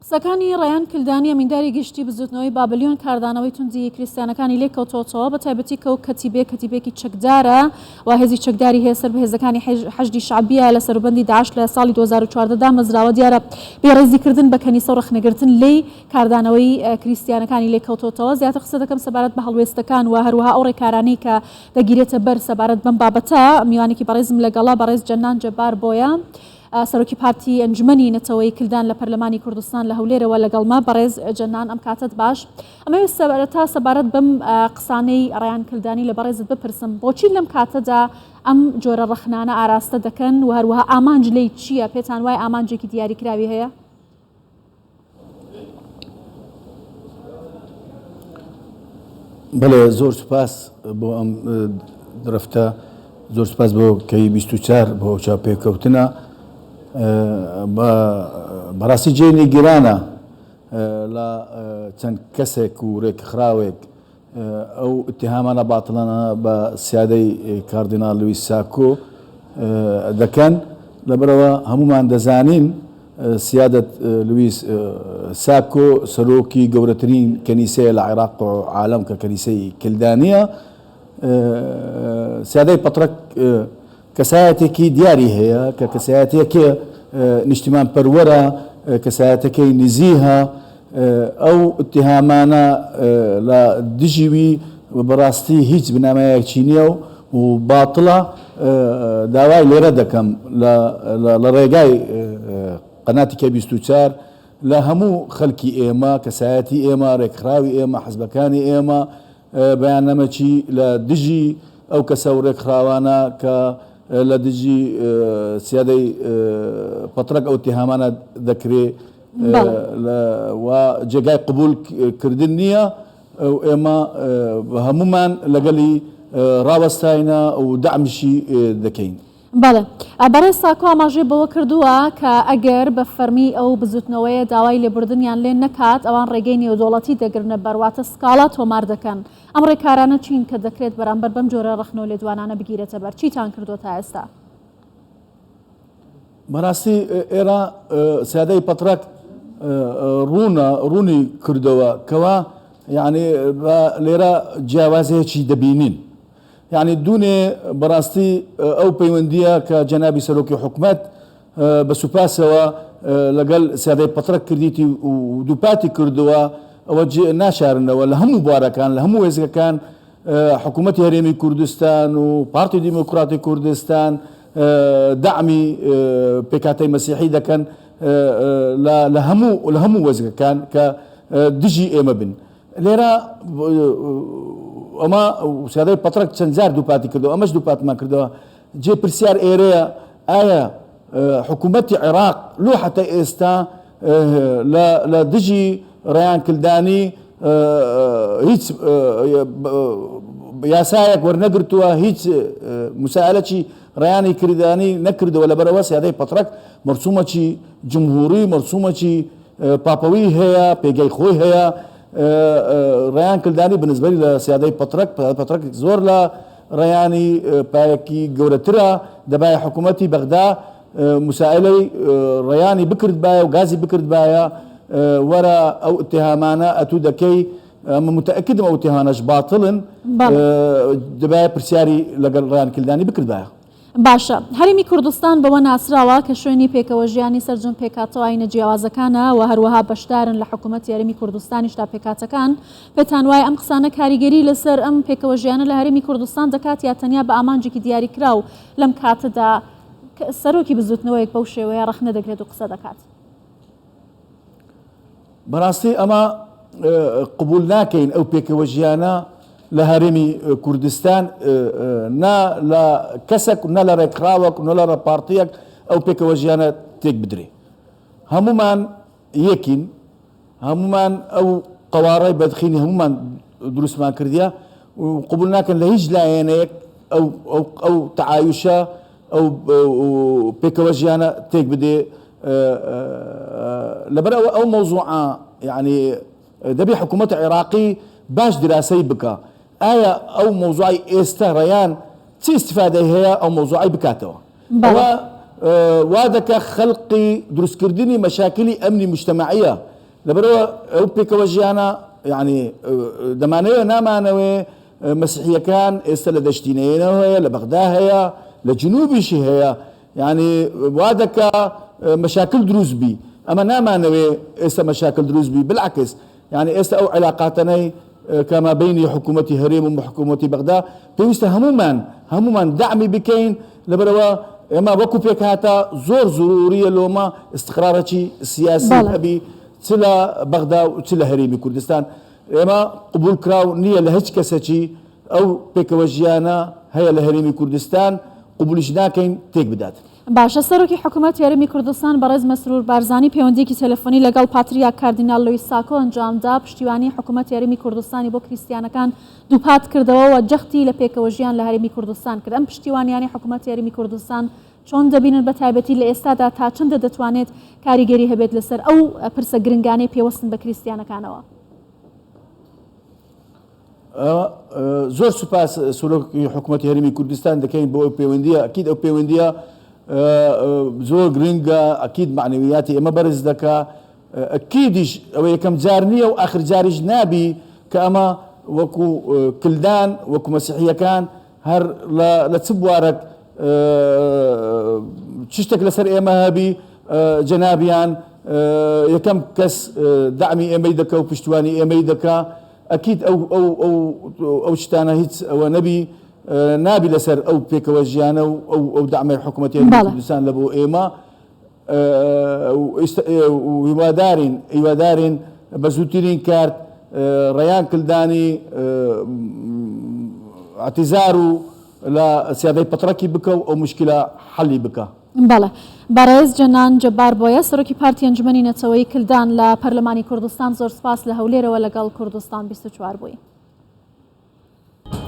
قسەکانی ڕەیان کلدانی ئەمینداری گشتی بزوتنەوەی بابلیۆن کاردانەوەی توندی کریستیانەکانی لێکەوتۆتەوە بە تایبەتی کە و کەتیبەیە کەتیبەیەکی چەکدارە و هێزی چەکداری هەیە سەر بە هێزەکانی حەشدی شەعبیە لە سەروبەندی داعش لە ساڵی 2014 دامەزراوە دیارە بێڕێزیکردن بە کەنیسە و ڕەخنەگرتن لێی کاردانەوەی کریستیانەکانی لێکەوتۆتەوە زیاتر قسە دەکەم سەبارەت بە هەڵوێستەکان و هەروەها ئەو ڕێکارانەی کە دەگیرێتە بەر سەبارەت بەم بابەتە میوانێکی بەڕێزم لەگەڵە بەڕێز جەنان جەبار بۆیە سەرۆکی پارتی ئەنجومەنی نەتەوەیی کلدان لە پەرلەمانی کوردستان لە هەولێرەوە لەگەڵمە. بەڕێز جەنان ئەم کاتەت باش. ئەمەوێت سەرەتا سەبارەت بەم قسانەی ڕەیان کلدانی لە بەڕێزت بپرسم، بۆچی لەم کاتەدا ئەم جۆرە ڕەخنانە ئاراستە دەکەن و هەروەها ئامانج لێی چییە؟ پێتان وایە ئامانجێکی دیاریکراوی هەیە؟ بەڵێ زۆر سوپاس بۆ ئەم درەفتە زۆر سوپاس بۆ کەی 24 بۆ ئەو چاوپێکەوتنە بەڕاستی جێی نیگەرانە لە چەند کەسێک و رێکخراوێک ئەو ئیتیهامانە باتڵانە بە سیادەی کاردیناڵ لویس ساکۆ دەکەن، لەبەرئەوە هەموومان دەزانین سیادەت لویس ساکۆ سەرۆکی گەورەترین کەنیسەیە لە عێراق و عالەم کە کەنیسەی کلدانیە. سیادەی پەترەک کەسایەتێکی دیاری هەیە کە کەسایەتیەکێ نیشتیمان پەروەرە، کەسایەتەکەی نزیهە، ئەو ئیتیهامانە لە دژی وی بەڕاستی هیچ بنەمایەکی نییە و باتڵە، داوای لێرە دەکەم لە ڕێگای قەناتی کە 24 لە هەموو خەلکی ئێمە، کەسایەتی ئێمە، رێکخراوی ئێمە، حزبەکانی ئێمە، بەیاننامەکی لە دژی ئەو کەسە و رێکخراوانە کە لە دژی سیادەی پەترەک ئەو ئیتیهامانە دەکرێ و جێگای قبوول کردن نییە و ئێمە هەموومان لەگەلی راوەستاینە و دەعمیشی دەکەین. بەڵێ. بەڕێز ساکۆ ئاماژەی بەوە کردووە کە ئەگەر بە فەرمی ئەو بزوتنەوەیە داوای لێبوردنیان لێ نەکات ئەوان ڕێگەی نێودەوڵەتی دەگرنە بەر واتە سکاڵا تۆمار دەکەن. ئەم ڕێکارانە چین کە دەکرێت بەرامبەر بەم جۆرە ڕەخنە و لێدوانانە بگیرێتە بەر؟ چیتان کردووە تا ئێستا؟ بەڕاستی ئێرە سیادەی پەترەک ڕوونە ڕوونی کردەوە کەوا یعنی لێرە جیاوازیەکی دەبینین. یانی دوونێ بەڕاستی ئەو پەیوەندییە کە جەنابی سەرۆکی حکومەت بە سوپاسەوە لەگەل سیادەی پەترەک کردیتی و دووپاتی کردووە ئەوە ناشارنەوە لە هەموو بوارەکان لە هەموو وێستگەکان حکوومەتی هەرێمی کوردستان و پارتی دیموکراتی کوردستان دەعمی پێکهاتەی مەسیحی دەکەن لە هەموو لە هەموو وێستگەکان کە دژی ئێمە بن. لێرە ئەمە سیادەی پەترەک چەند جار دووپاتی کردەوە ئەمەش دووپاتمان کردەوە جێ پرسیار ئێرەیە ئایا حکوومەتی عێراق لۆ حتا ئێستا لە دژی ڕیان کلدانی هیچ یاسایەک وەرنەگرتووە هیچ مسائلەکی ڕیانی کردانی نەکردەوە لەبەرەوە سیادەی پەترەک مەرسومەکی جمهوری مەرسومەکی پاپەوی هەیە، پێگەی خۆی هەیە، ڕەیان کلدانی بە نسبەری لە سیادەی پەترەک، پەترەک زۆر لە ڕەیانی پایەکی گەورەترە، دەبایە حکوومەتی بەغدا مسائلەی ڕەیانی بکردبایە و گازی بکردبایە، وەرە ئەو ئیتیهامانە ئەتوو دەکەی، ئەمە متەئەکدم ئەو ئیتیهامانەش باتڵن، دەبایە پرسیاری لەگەڵ ڕەیان کلدانی بکردبایە. باشە هەرێمی کوردستان بەوە ناسراوە کە شوێنی پێکەوەژیانی سەرجەم پێکهاتە و ئاینە جیاوازەکانە و هەروەها بەشدارن لە حکوومەتی هەرێمی کوردستانیشدا پێکهاتەکان، پێتان وایە ئەم قسانە کاریگەری لەسەر ئەم پێکەوەژیانە لە هەرێمی کوردستان دەکات یا تەنیا بە ئامانجێکی دیاریکراو لەم کاتەدا سەرۆکی بزووتنەوەیەک بەو شێوەیە ڕەخنە دەگرێت و قسە دەکات؟ بەڕاستی ئەمە قبول ناکەین ئەو پێکەوەژیانە لە هەرێمی کوردستان نا لە کەسێک نە لە ڕێکخراوەک نە لە پارتیەک ئەو پێکەوەژیانە تێک بدرێ هەمومان یەکین هەمومان ئەو قەوارەی بەدخینی هەمومان دروستمان کردیە و قبول ناکەن لە هیچ لایەنەیەک ئەو ئەو تەعایوشە ئەو پێکەوە ژیانە تێک بدێ لەبەر ئەوە ئەو مەوزوعە یعنی دەبێ حکوومەت عێراقی باش دراسەی بکە ئایا ئەو مەوزوعی ئێستا ڕەیان چی ئیستفادەی هەیە ئەو مەوزوعی بکاتەوە ئەوە وا دەکە خەلقی دروستکردنی مەشاکلی ئەمنی مجتەمەعیە. لەبەرئەوە ئەو پێکەوە ژیانە یەعنی دەمانەوێ نامانەوێ مەسیحیەکان ئێستا لە دەشتی نەینەوە هەیە لە بەغدا هەیە لە جنوبیشی هەیە یەعنی وا دەکا مەشاکل دروست بی ئەمە نامانەوێ ئێستا مەشاکل دروست بی بالعکس یەعنی ئێستا ئەو عیلاقاتەنەی کە مابەینی حکوومەتی هەرێم و حکوومەتی بەغدا پێویستە هەموومان هەموومان دەعمی بکەین لەبەرئەوە ئێمە وەکو پێکهاتە زۆر زروریە لۆمە ئیستقرارەکی سیاسی هەبی چ لە بەغدا و چ لە هەرێمی کوردستان ئێمە قبوڵکراو نییە لە هیچ کەسەکی ئەو پێکەوە ژیانە هەیە لە هەرێمی کوردستان قبولیش ناکەین تێک بدات. باشە سەرۆکی حکومەتی هەرێمی کوردستان بەڕێز مەسرور بارزانی پەیوەندیەکی تەلەفۆنی لەگەڵ پاتریاک کاردیناڵ لویس ساکۆ ئەنجامدا، پشتیوانی حکومەتی هەرێمی کوردستانی بۆ کریستیانەکان دووپات کردەوە و جەختی لە پێکەوەژیان لە هەرێمی کوردستان کرد. ئەم پشتیوانیانەی حکومەتی هەرێمی کوردستان چۆن دەبینن بە تایبەتی لە ئێستادا تا چەندە دەتوانێت کاریگەری هەبێت لەسەر ئەو پرسە گرنگانەی پێوەستن بە کریستیانەکانەوە؟ زۆر سوپاس سەرۆکی حکوومەتی هەرێمی کوردستان دەکەین بۆ ئەو پەیوەندیە ئەکید ئەو پەیوەندیە زۆر گرنگە ئەکید معنەویاتی ئێمە بەرز دەکا ئەکیدیش ئەوە یەکەم جار نییە و ئاخر جاریش نابی کە ئەمە وەکو کلدان وەکو مەسیحیەکان هەر لە چ بوارەک چ شتێک لەسەر ئێمە هەبی جەنابیان یەکەم کەس دەعمی ئێمەی دەکا و پشتیوانی ئێمەی دەکا ئەکید ئەو ئەو ئەو ئەو شتانە هیچ ئەوە نەبی نابی لەسەر ئەو پێکەوە ژیانە و ئەو ئەو دەعمەی حکوومەتی کوردستان لە بۆ ئێمە هیوادارین هیوادارین بە زووترین کارت ڕەیان کلدانی اعتزار و لە سیادەی پەتڕەکی بکە و ئەو مشکلە حەلی بکە. بەڵێ. بەڕێز جەنان جەبار بۆیە، سەرۆکی پارتی ئەنجومەنی نەتەوەیی کلدان لە پەرلەمانی کوردستان زۆر سپاس لە هەولێرەوە لەگەڵ کوردستان 24 بووی.